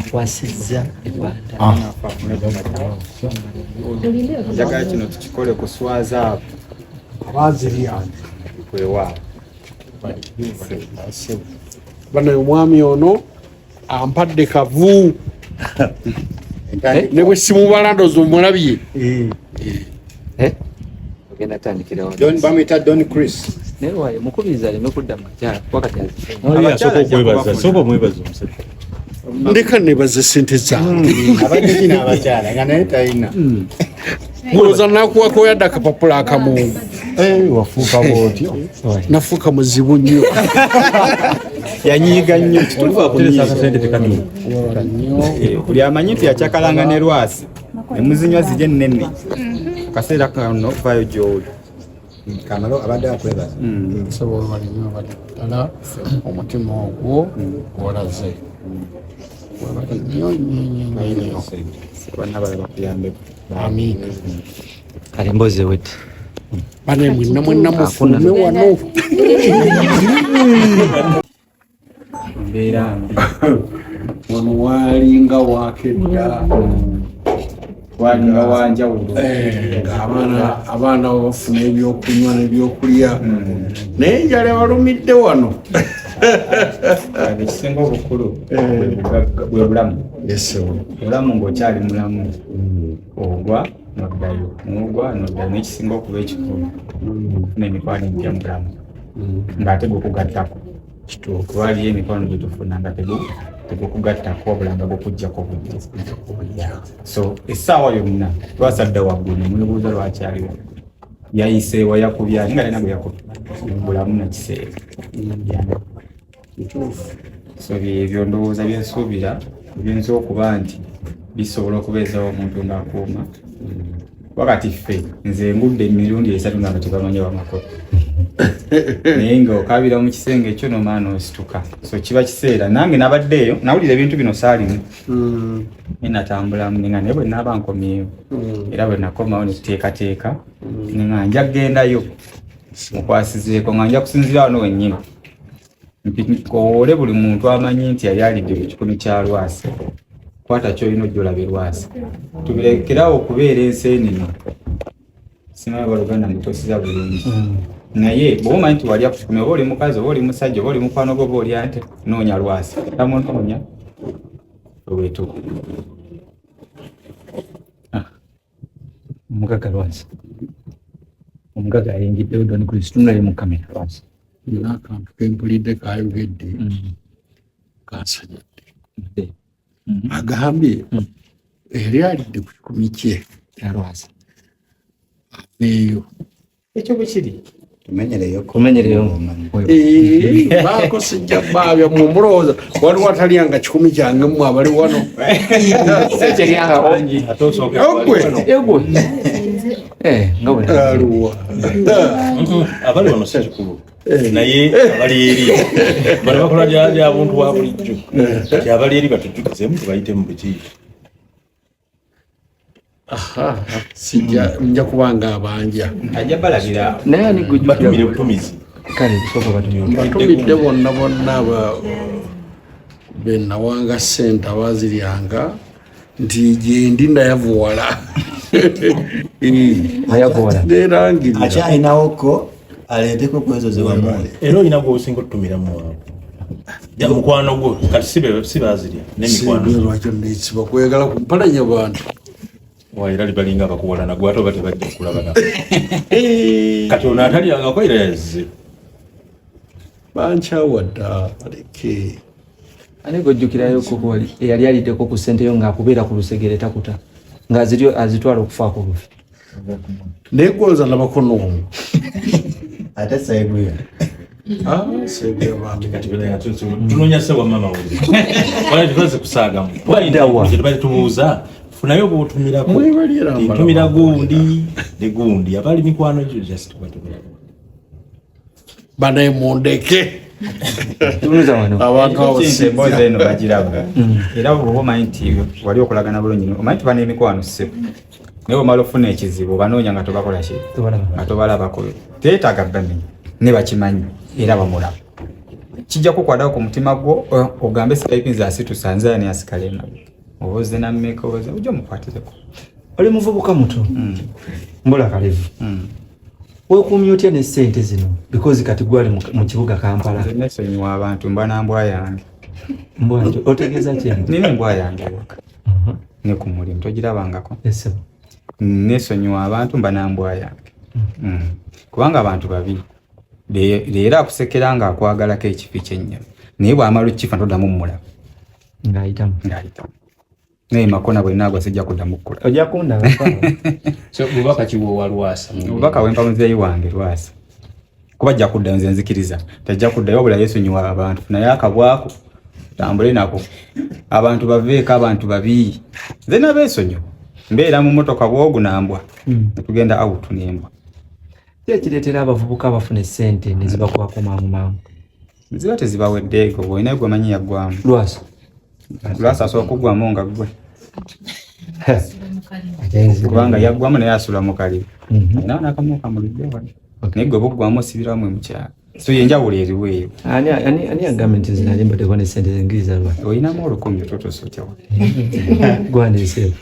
Akwasizza ebbanda. Njagala kino tukikole kuswaza abo Abazirya. Kwewaabwe. Bano, omwami ono ampadde kavu ne bwe simubala, ndoza omulabye. Eh? Ogenda tandikirawo. Don, bamuyita Don Chris. Naye waayo mukubiriza aleme kudda mu bakyala kuba kati azifunye. Oli asooka okwebaza, sooka omwebaza omusajja. Ndeka nebaze sente zange. Abadde kino abakyala nga naye talina. Ndowooza nakuwako yadde akapapula akamu. Eh, wafuuka bwotyo? Nafuuka muzibu nnyo. Yanyiiga nnyo, kituufu. Teresa, akasente tekatuuka. Webale nnyo. Buli amanyi nti yacakalanga ne lwasi nemuzinywa ziri ennene, kaseera kano vayo gy'oli. Kamalo abadde akwebaza. Nsaba webale nnyo, webale ddala omutima ogwo gwolaze. Webale nnyo nnyo nnyo nnyo. Banna balala bakuyambeko. Amiina. Kale emboozi ewedde. Bane, mwenna mwenna mufulume wano. Mbeera mbi. Wano walinga wakedda. Walinga wanjawulo. Eh, ng'abaana abaana bafuna ebyokunywa n'ebyokulya, naye enjala ebalumidde wano. Ekisinga obukulu bwe bugagga- bwe bulamu. Obulamu, ng'okyali mulamu, ogwa noddayo, n'ogwa noddayo. N'ekisinga okuba ekikulu, okufuna emikwano emipya mu bulamu ng'ate gukugattako. Kuba waliyo emikwano gye tufuna nga tegukugattako, wabula nga gukuggyako bujja. So essaawa yonna twasadda waggulu, nemwebuuza lwaki ali waggulu, yayiseewa, yakubya ani nga talina gwe yakubya. Bulamu nakiseera. So byebyo ndowooza byensuubira biyinza okuba nti bisobola okubeezawo omuntu ng'akuuma. Wakati ffe, nze ngudde emirundi 3 nga tebamanyi bamakolo, naye nga okabira mu kisenge ekyo nomala n'osituka. So kiba kiseera nange nabadde eyo nawulira ebintu bino, saalimu naye natambulamu nenga, naye bwe naaba nkomyewo, era bwe nakomawo netuteekateeka nga nja kgendayo mukwasizeeko, nga nja kusinziira wano wennyini nkowoole buli muntu amanyi nti yali alidde ku 100 kya Lwasa. Kwata kyolina ojja olabe Lwasa, tubirekerawo okubeera enseenene. Simanyi baluganda mutuusiza bulungi, naye bw'oba omanyi nti walya ku 100, oba oli mukazi, oba oli musajja, oba oli mukwano gwo, oba oli ante, noonya Lwasa, tamunoonya wewetuka. Omugaga Lwasa, omugaga ayingiddewo. Don Chris, tunulayo mu kamera, Lwasa. Nina akantu kempulidde kayogedde kansanyudde. Agambye eri alidde ku 100 kye. Lwasa. Aveeyo. Ekyo bwe kiri. Tumenyereyo. Kumenyereyo. Eh, baako sijja baabya mmwe mulowooza waliwo atalyanga 100 kyange mmwe abali wano? Ate osooke. Ogwe. Egwe. Eh, nga bwe Aluwa? Abali wano si kikulu, naye abali eri bano bakola bya buntu bwa bulijjo. Kati abali eri batujjukizemu, tubayitemu biki. Aha, sijja, nja kubanga abanja. Ajja balabira. Naye ani Batumire gujjukira? butumizi. Kale sooka batumire. Mbatumidde bonna bonna benawanga sente abaziryanga nti gyendi nayavuwala. Ayavuwala. Nerangirira. Akyayinawoko, aleeteko kwezo zewamuwa. Era olina gwosinga otutumiramu waabwe, Ja, mukwano gwo. Kati si bazirya n'emikwano. Lwakyo nesiba kweyagala kumpalanya bantu. Wa, era libalinga abakuwalana gwe, ate oba tebajja kulabana. Kati ono atalyangako era yazze. Bankyawa dda, baleke. Ani gojjukirayo kuwali eyali aliddeko ku ssente yo ng'akubeera ku lusegere, takuta ng'aziryo azitwala okufaako bufi? Naye gwoza nabako n'omu. Ate seeguya. Seeguya bambi. Kati tunoonya se wa mama we, wala tetubaze kusaagamu. Waddawa. Tubadde tubuuza funayo bwotumirako. Mwebalira mbala. Ntumira gundi ne gundi, abali mikwano gyo, just batumira. Banaye, mundeke. Tunuza wano. Abantu abo. Kintu emboozi eno bagiraba, era bw'oba omanyi nti wali okolagana bulungi, omanyi tuba n'emikwano ssebo, naye bwomala okufuna ekizibu obanoonya nga tobakola ki? Tobalaba. Nga tobalabako. Teetaaga bamenya, ne bakimanyi era bamulaba. Kijja kukwatako ku mutima gwo, ogambe sipayipinzi asitusa nze ani asikala emabega, oba ozze nammeka, oba ojja omukwatireko. Oli muvubuka muto, mbula kalevu. Weekuumye otya ne ssente zino? Because kati gwali mu kibuga Kampala. Nze nesonyiwa abantu, mba na mbwa yange. Mbwa otegeeza ki? Nina embwa yange ewaka ne ku mulimu, togirabangako? Yes. Nesonyiwa abantu, mba na mbwa yange. Kubanga abantu babi. Leero akusekera nga akwagalako ekifi kyennyama, naye bw'amala okukifa toddamu mmulaba. Ng'ayitamu. Ng'ayitamu. Naye makona bwe naagwa sijja kuddamu kukola. Ojja kundaba. So bubaka ki bw'owa Lwasa? Obubaka bwe mpa muzeeyi wange Lwasa, kuba ajja kuddayo, nze nzikiriza tajja kuddayo, wabula yeesonyiwa abantu, naye akabwako tambule nako, abantu baveeko, abantu babi. Nze nabeesonyiwa, mbeera mu mmotoka bwogu nambwa, netugenda out nembwa. Ki ekireetera abavubuka abafuna essente ne zibakwako mangu mangu? Ziba tezibaweddeego, bw'olina gwe omanyi yaggwamu. Lwasa. Lwasa asobola okuggwamu nga ggwe, kubanga yaggwamu naye asula mu kalibu, nawe nakamu kamulidde wano, naye gwe buggwamu osibiramu mu kyalo, so yenjawulo eriwo eyo. Ani ani ani agambye nti nze nali mbaddeko ne ssente zengiriza lwa? Olinamu 1000 ototosa otya wano? Gwandeeseewo.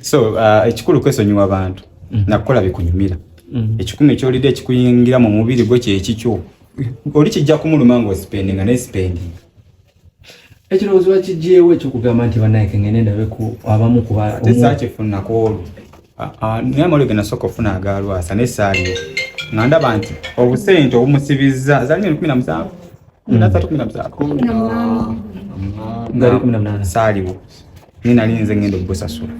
So ekikulu kwesonyiwa abantu nakukola bikunyumira. 1000 ekyolidde ekikuyingira mu mubiri gwo kyekikyo, oli kijja kumuluma ng'osipendinga, naye sipendinga. Ekirowoozo wakiggyeewo ekyokugamba nti bannaye kengende ndabe ku abamu kuba? Ate saakifunako olwo. Naye amawulire ge nasooka okufuna aga Lwasa, naye saaliwo nga ndaba nti obusente obumusibizza zaali 17,000, 13, 17. Gali 18. Saaliwo, naye nali nze ngenda okubusasula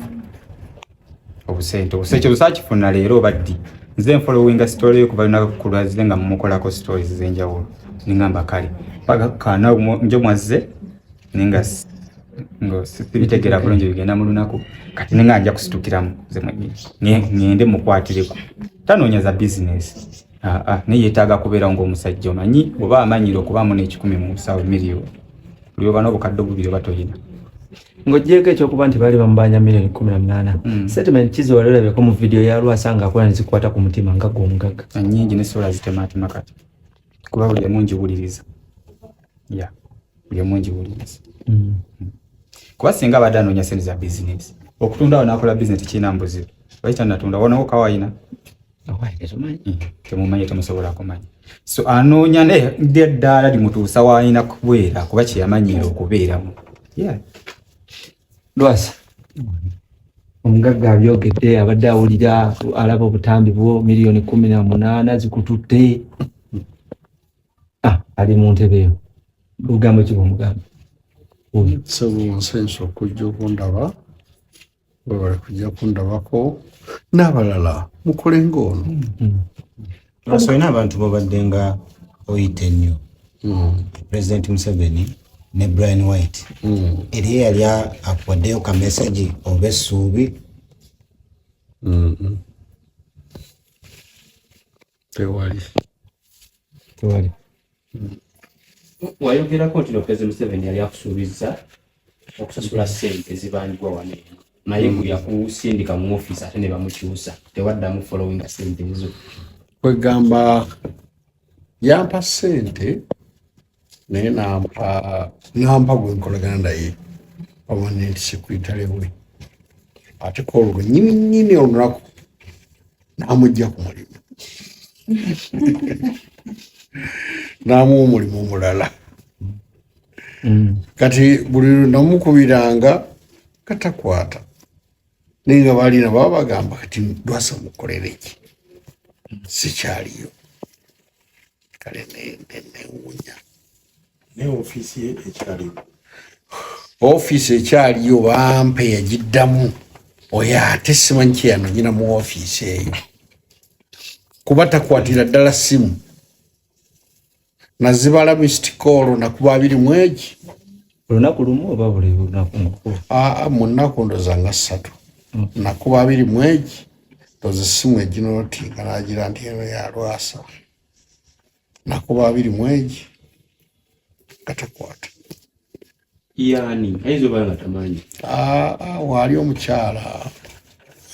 obusente obwo. Ekyo saakifuna leero oba ddi, nze nfollowinga story yo kuva lunaku lwazze nga mumukolako stories ez'enjawulo, ningamba kale paka kana njo mwazze, ninga nga sibitegeera bulungi bigenda mu lunaku. Kati ninga nja kusitukiramu nze mwennyini ngende mukwatireko. Tanoonya za bizinesi, naye yeetaaga kubeerawo ng'omusajja omanyi oba amanyire okubaamu n'100 mu nsawo, miliyoni buli oba n'obukadde obubiri oba toyina. Ng'oggyeeko ekyokuba nti baali bamubanja miliyoni 18, statement ki ze wali olabyeko mu vidiyo ya Lwasa ng'akola ne zikwata ku mutima nga gwe omugagga? Nnyingi, nesobola zitemaatema kati kuba buli emu ngiwuliriza, ya buli emu ngiwuliriza. Kuba singa abadde anoonya sente za bizinesi okutunda awo n'akola bizinesi, tekirina mbuzibu. Lwaki tanatunda wanawo kawayina? Owaye tetumanyi. Temumanyi, temusobola kumanya. So anoonya naye eddaala limutuusa waalina kubeera, kuba kyeyamanyiira okubeeramu. Yeah. Lwasa, omugagga abyogedde, abadde awulira alaba obutambi bwo, miliyoni 18 zikututte. Ali mu ntebe eyo, lugambo ki bwomugamba oyo? Sebo, nsense okujja okundaba, webale kujja kundabako, n'abalala mukole ng'ono. Lwasa, olina abantu bobadde nga oyita ennyo, President Museveni ne Brian White. Eriyo yali akuwaddeyo ka message oba essuubi? Tewali. Tewali. Wayogerako nti no President Museveni yali akusuubizza okusasula ssente ezibanjibwa wano eno, naye gwe yakusindika mu ofiisi ate ne bamukyusa, tewaddamu following ssente ezo. Kwegamba yampa ssente, naye nampa gwe nkolagana naye, permanent secretary we, ate kolwo nyini nyini olunaku namujja ku mulimu, namuwa omulimu omulala. Kati buli lwenamukubiranga katakwata, naye nga balina baba bagamba kati Lwasa mukolere ki, sikyaliyo. Kale newunya. Naye ofiisi ye ekyaliwo? Ofiisi ekyaliyo, bampe yagiddamu oyo, ate simanyi kyeyanonyera mu ofiisi eyo, kuba takwatira ddala simu. Nazibala missed call nakuba abiri mu egi. Olunaku lumu oba buli lunaku ngakuba? Aa, mu nnaku ndoza nga 3 nakuba abiri mu egi. Ndoza essimu eginooti nga nagira nti eno ya Lwasa. Nakuba abiri mu egi nga takwata. Yani ayinza oba nga tamanyi. Aa, waali omukyala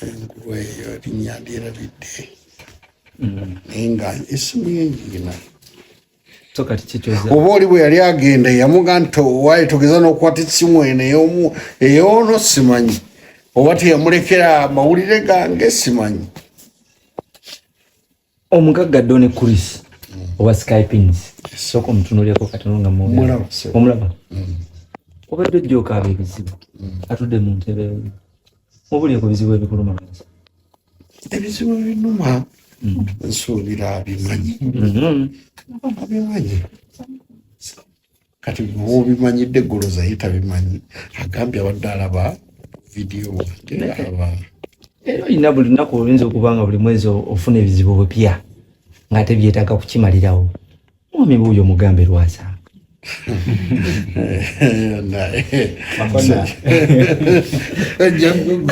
engulu eyo, erinnya ndyerabidde, naye nga essimu ye ngiina. So kati kikyoza Oba oli bwe yali agenda yamuga nti waayi togeza n'okukwata essimu eno ey'omu ey'ono, simanyi oba teyamulekera amawulire gange, simanyi. Omugagga Don Chris owa Skypins, sooka omutunulyeko katono nga Mulaba. Omulaba obadde ojja okaaba ebizibu, atudde mu ntebe mubulye ku bizibu ebikuluma lwaki? Ebizibu ebinuma nsuubira abimanyi. Abimanyi. Kati bwobimanyidde goloza ye tabimanyi, agambye abadde alaba vidiyo wange alaba. Era olina buli lunaku, oyinza okuba nga buli mwezi ofuna ebizibu bupya ng'ate byetaaga kukimalirawo. Mwami buuyo mugambe Lwasa. Naye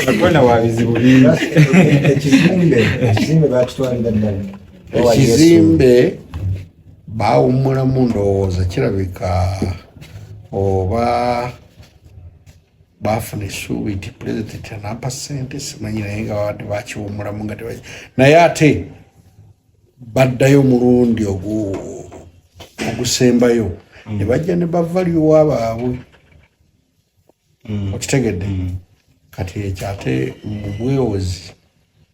Makona wa bizibu bingi. Ekizimbe bakitwalira ddala. Ekizimbe bawummulamu, ndowooza kirabika oba bafuna essuubi nti pulezidenti anampa ssente, simanyi, naye nga babadde bakiwummulamu nga tebaki, naye ate baddayo omulundi ogusembayo ne bajja ne bavaluwa baabwe. Okitegedde? Kati ekyo ate mu bwewozi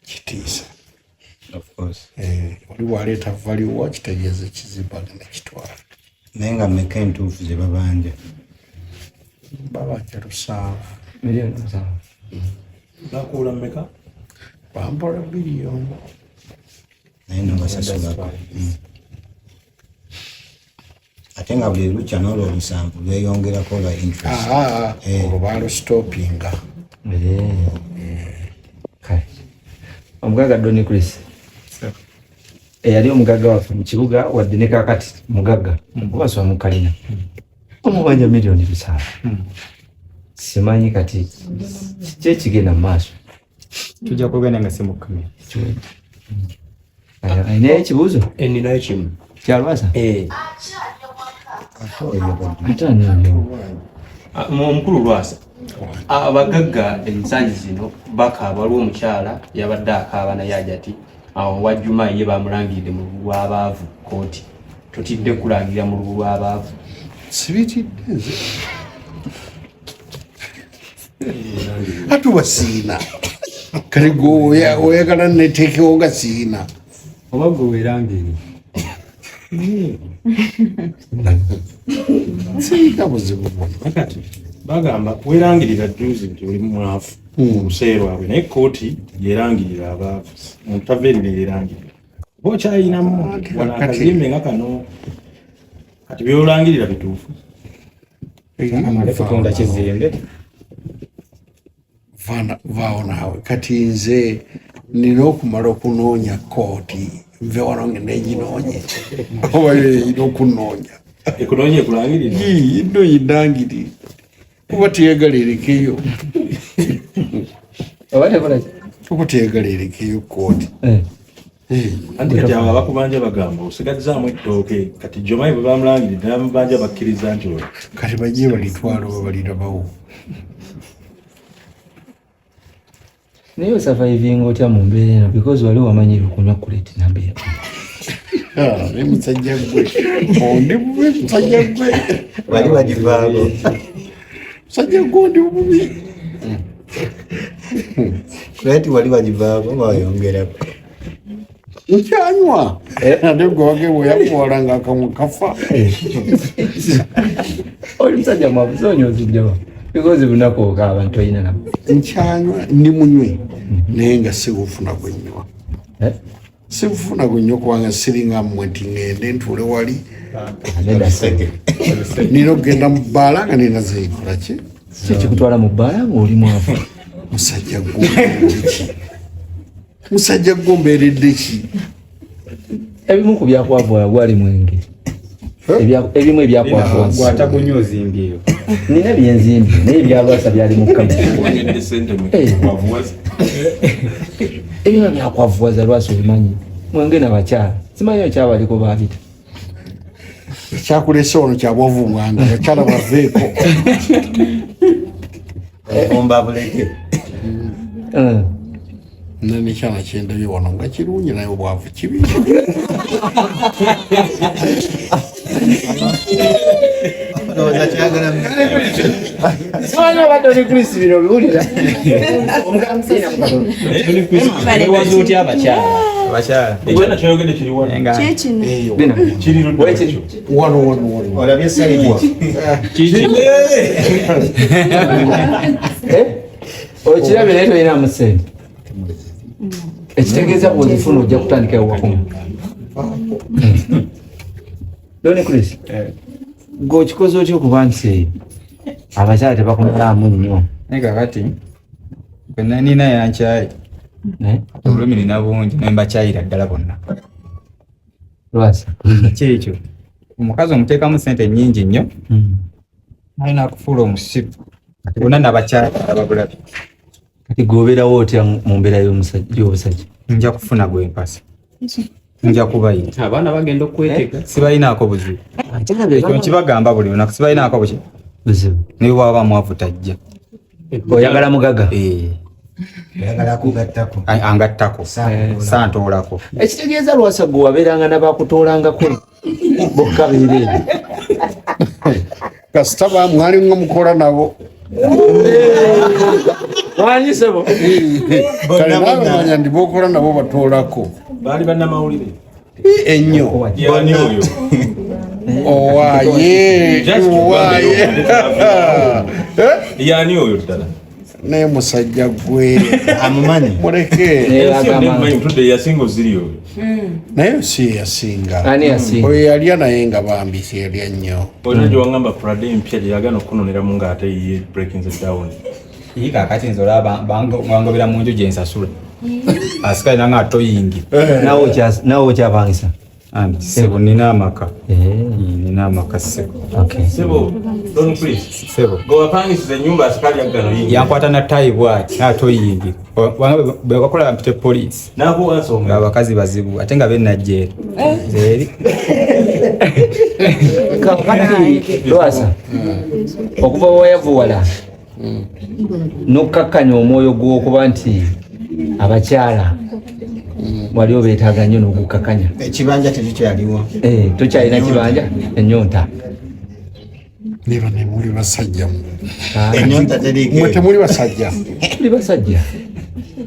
kitiisa. Of course. Eh, oli bwaleeta valuwa kitegeeza ekizimbe agenda kitwala. Naye nga mmeka entuufu ze babanja? Babanja 700. Miliyoni 700. Bakuula mmeka? Bampola biliyoni. Naye nobasasulako. Ate nga buli lukya n'olwo 700 lweyongerako olwa interest. Aa. Eh. Olwo balusitopinga. Kale omugagga Don Chris, eyali omugagga waffe mu kibuga, wadde ne kakati mugagga kubaswa mu kalina, omubanja miliyoni 700. Simanyi kati kiki ekigenda mu maaso. Tujja kwogera nga si mu kamera. Alinayo ekibuuzo? Ninayo kimu. Kyalwasa. Eh, Ate ani aliwo? Ah, omukulu Lwasa, abagagga ensangi zino bakaaba. Waliwo omukyala yabadde akaaba naye aja ati awo wajjuma ye bamulangiridde mu lubu lw'abaavu. Kooti totidde kulangira mu lubu lw'abaavu? Sibitidde nze, atuba siina. Kati gwe oyagala neteekewo nga siina. Oba gwe weerangirire. Siina buzibu bwonna. Kati bagamba werangirira juzi nti oli mwavu mu luse lwabwe, naye kooti yerangirira abaavu. Omuntu tava eri neyerangirira, oba okyayinamu Anti wano kakati- akazimbe nga kano. Kati byolangirira bituufu? Amale kutunda kizimbe. Vaawo naawe. Kati nze nina okumala okunoonya kooti nve wano ngende nginoonye, oba yo erina okunoonya? Ekunoonya ekulangirira. Yii, nno yindangiri kuba teyagala erekeyo. Oba tekola ki? Kuba teyagala erekeyo kooti. Eh. Eh, Anti kati abo abakubanja bagamba osigazzaamu ettooke. Kati jomayi bwe bamulangiridde n'abamubanja bakkiriza nti oyo Kati bajje balitwala oba balirabawo. Naye osurvivinga otya mu mbeera eno? Because wali wamanyire okunywa kuleti nambeera. Ah, naye musajja gwe ondi bubi, musajja gwe. Wali wagivaako. Musajja gwe ondi bubi. Kuleti wali wagivaako, wayongerako? Nkyanywa, ate gwe wage bwe yakuwala nga akamwa kafa. Oli musajja mwavu, sonyozijjawa because bunaku okaaba nti olina nabo. Nkyanywa, ndi munywi, naye nga sigufuna gwenywa. Eh? Sifuna gwenywa kubanga siringa mmwe nti ŋŋende ntuule wali. Nedda. Nina okugenda mu bbaala nga nina zenkola ki. Ki ekikutwala mu bbaala ng'oli mwavu? Musajja gwe ki, musajja gwe ombeeredde ki? Ebimu ku byakwavuwala gwali mwenge. Ebimu ebyakwavuwaza. Gwatagunywa ozimbyeyo. Nina byenzimbye, naye ebyalwasa byali mu kamera. Onywedde sente mu Eh. wavuwaza. Ebimu byakwavuwaza lwasa obimanyi, mwenge nabakyala, simanyi okyabaliko babita. Ekyakulese wano kyabwavu bwange, abakyala baveeko. Obumba buleke. Nekyana kyendabye wano nga kirungi, naye obwavu kibi. Simanyi obadde oli Chris bino obiwulira. Wewaza otya abakyala? Abakyala. Ogenda kyoyogedde kiri wano. Kyekino. Kiri ludda ekyo. Wano wano wano. Olabye sayidi. Eh? Okirabye naye tolinamu ssente. Ekitegeeza bw'ozifuna ojja kutandika ewakoma. Doni Chris, gwe okikoze otya okuba nti abakyala tebakumalaamu nnyo? Naye kakati bwe nina yankyaye obulumi nina bungi naye mbakyayira ddala bonna. Lwasa. Kyekyo omukazi omuteekamu ssente nnyingi nnyo naye nakufuula omusiru kati bonna nabakyayira ababulabi. Kati gwe obeerawo otya mu mbeera y'obusajja? Nja kufuna gwe mpasa. Nja kubayita. Abaana bagenda okwetega. Sibalinaako buzibu. Ekyo nkibagamba buli lunaku sibalinaako buzibu. Naye bw'aba mwavu tajja. Oyagala mugaga? Oyagala kugattako. Angattako. Santoolako. Ekitegeeza Lwasa gwe wabeeranga n'abakutoolangako bokka beereere. Kasita mwali nga mukola nabo. Wanyi sebo. Kale naawe manya ndi bokola nabo batoolako. Baali bannamawulire. Ennyo. Yani oyo. Owaaye. Owaaye. Yani oyo ddala. Naye musajja gwe. Amumanyi. Muleke. Mutudde yasinga oziri oyo. Naye si yasinga. Ani yasinga? Oyo yalya naye nga bambi teyalya nnyo. Olina gye wangamba Prada empya gye yagaana okunoneramu ng'ate ye breaking it down. Ye kaakati nze olaba bangobera mu nju gye nsasula. Asikali nange atoyingira. Naawe okyapangisa? Ssebo nina amaka. Nina amaka ssebo. Ssebo, Don Chris. Ssebo. Gwe wapangisiza ennyumba asikali aggano yingira. Yankwata na ttayi bw'ati atoyingira. Bwe bakola mpite poliisi. N'akuwa nsonga. Abakazi bazibu ate nga bennajjeera. Eri. Kakati Lwasa, okuva wayavuwala n'okukkakkanya omwoyo gw'okuba nti abakyala wali obeetaaga nnyo n'okukkakkanya. Ekibanja tekikyaliwo. Tokyalina kibanja, ennyonta. Niba ne muli basajja. Ennyonta teriiko. Mwe temuli basajja. Tuli basajja.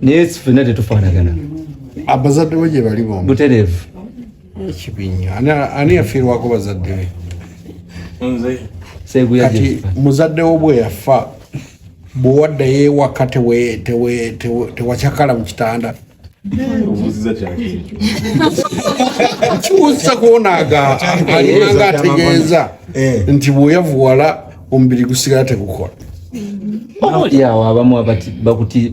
Naye ffenna tetufaanagana. Abazadde bo gye bali bombi. Butereevu. Ekibi nnyo. Ani yafiirwako bazadde be? Nze. Seguya Kati muzadde wo bwe yafa bw'owaddayo ewaka tewakyakala mu kitanda. Obuuziza kyaki ekyo? Kibuuziza kuonaaga alinganga ategeeza nti bw'oyavuwala omubiri gusigala tegukola. Oli awo abamu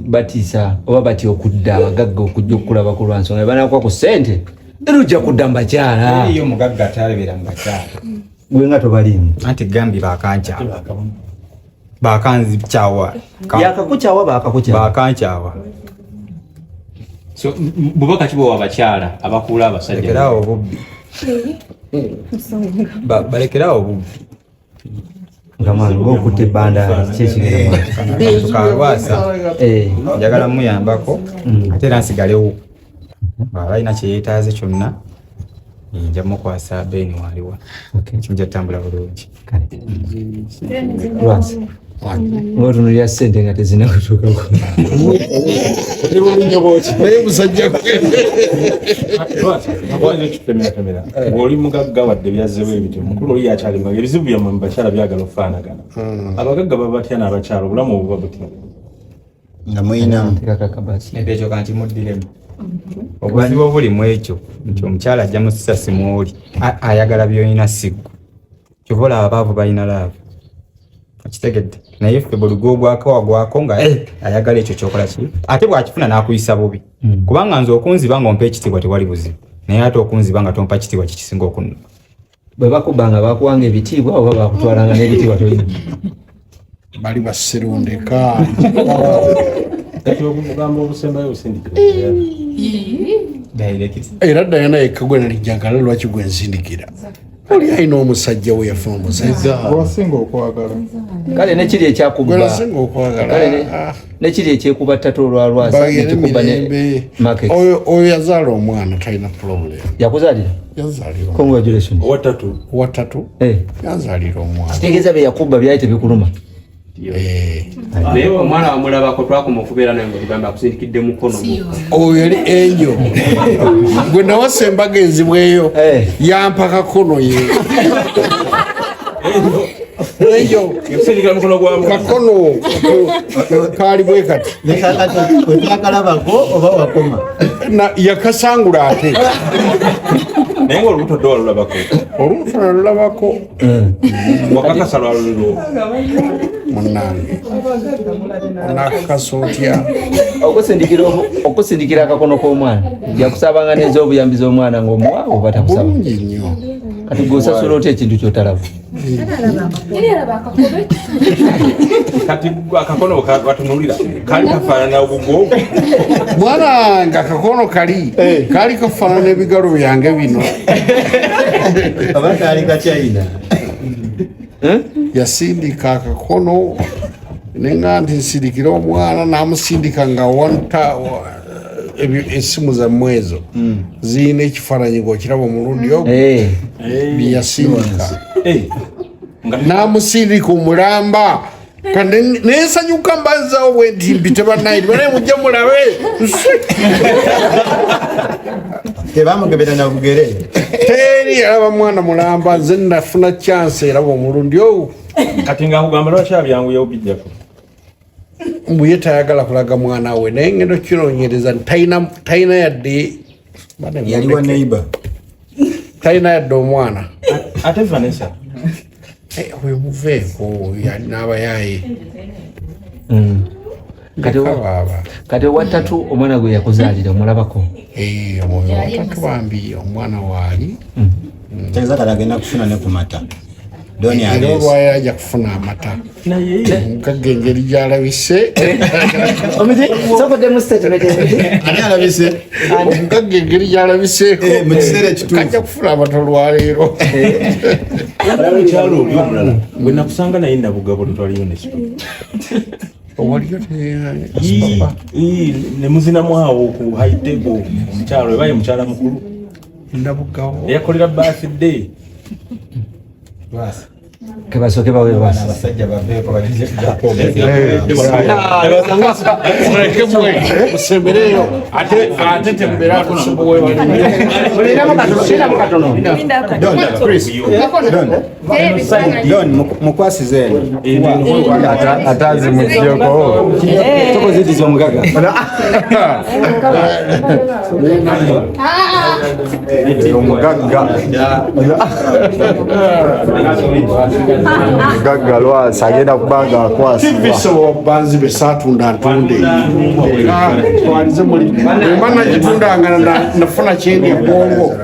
batiisa oba batya okudda abagagga okujja okukulaba ku lwa nsonga banakuwa ku ssente era ojja kudda mu bakyala. Eriyo omugagga atalabira mu bakyala. Gwe nga tobaliimu. Anti gambye bakankyawa. Bakankyawa. Yakakukyawa bakakukyawa. Bakankyawa. So bubaka ki bw'owa abakyala abakuula abasajja? Balekerawo obubbi. Balekerawo obubbi. Nga mwana ng'okutte ebbandaali ki ekigenda mu maaso? Kalwasa. Njagala muyambako ate era nsigalewo. Bw'aba alina kye yeetaaze kyonna nja mukwasa Ben waliwa. Kijja kutambula bulungi. Lwasa. Ng'otunuulira ssente nga tezinnakutuukako. Naye musajja gwe. Bw'oli mugagga wadde byazzeewo ebityo, mukulu oli yakyali mugagga, ebizibu byammwe mu bakyala byagala okufaanagana. Abagagga baba batya n'abakyala, obulamu obuba butya? Nga muyinamu. Nedda ekyo kankimuddiremu. Obuzibu obuli mu ekyo nti omukyala ajja mu sisasi mw'oli ayagala by'olina siggo. Kyova olaba abaavu balina laavu. Okitegedde? Naye ffe buli gw'ogwako wagwako nga ayagala ekyo ky'okola ki? Ate bw'akifuna n'akuyisa bubi. Kubanga nze okunziba ng'ompa ekitiibwa tewali buzibu. Naye ate okunziba nga tompa kitiibwa kikisinga okunnuma. Bwe bakubanga bakuwanga ebitiibwa oba bakutwalanga n'ebitiibwa tolina? Bali basirundeka. Kati obugambo obusembayo busindikira. Era Diana yekka gwe nali njagala lwaki gwe nsindikira. Oli alina omusajja we, yafuna omusajja. Gwasinga okwagala. Kale nekiri ekyakubba. Gwenasinga okwagala. Kale nekiri ekyekuba ttatu olwalwasa Bagere nekikuba ne mirembe. Market. Oyo yazaala omwana, talina problem. Yakuzaalira? Yazaalira. Congratulations. Owatatu. Watatu. Eh. Yazaalira omwana. Kitegeeza bye yakubba byali tebikuluma. Eh. Naye omwana wamulabako? Twakoma okubeera naye nga tugamba akusindikidde mukono gwokka. Oyo yali enjo gwe nawasa embaga ezibweyo. Eh. Yampa kakono ye eyo. Yakusindikira mukono gwa mwana. Kakono kaali bwe kati. Okyakalabako oba wakoma? Yakasangula ate. Naye ngaolubuto dde walulabako? Olubuto nalulabako. Wakakasa lwaluliro? Munange, onakakasa otya? Okusindikira akakono k'omwana, yakusabanga n'ez'obuyambi z'omwana ng'omuwa oba takusaba? Bulungi nnyo. Kati gwe osasula otya ekintu ky'otalaba? Kati akakono watunulira kali kafaanana obugo? Mwana wange, akakono kali kaali kafaanana ebigalo byange bino. Oba kaali kachina? Yasindika akakono nenga nti nsindikire omwana, namusindika nga wanta esimu zammwe ezo ziyina ekifaananyi ngaokiraba omulundi ogwo. Eh. Byeyasindika. Eh, nga Namusindika omulamba kandi nensanyuka mbazawo bwe nti mpite bannaye banaye mujje mulabe. Tebamugebera na bugere? Teri alaba mwana mulamba, nze nafuna chance eraba omulundi ogwo. Kati ngaakugamba lwaki abyanguyewo bijjako? Mbu ye tayagala kulaga mwana we, naye ngenda okinoonyereza nti talina yadde. Yali wa neighbor. Talina yadde omwana. Ate Vanessa? Eh, oyo muveeko, oyo alina abayaaye. Kati Leka baaba. Kati owatatu omwana gwe yakuzaalira omulabako? Eh, omwoyo watatu bambi omwana waali. Tegeeza kati agenda kufuna ne ku mata doni. Era Aleesi. olwayo ajja kufuna amata. Naye Omugagga engeri gyalabise. Sokoddemu statement. Ani alabise? Omugagga engeri gyalabiseeko. Eh, mu kiseera ekituufu. Kajja kufuna amata olwaleero. Mukyalo oli omulala gwe nakusanga naye Nabugabo, tetwaliyo nesipa. Owaliyo? Ne muzinamu awo ku high table, omukyalo ebaye mukyala mukulu. Nabugabo. Eyakolera birthday. Kebasooke bawe basi. Abasajja baveeko bagijjako. Muleke mwe musembereyo, ate tembeera. Don, Chris, Don, Don, mukwasize eno. Atazi mujjeko. Tokozitiza omugaga. Omugagga, omugagga Lwasa agenda kubanga akwasibwa. Tv banzi besaatunda ntunde twalize muli bwemba nagitundanga nafuna kyendi ebwongo.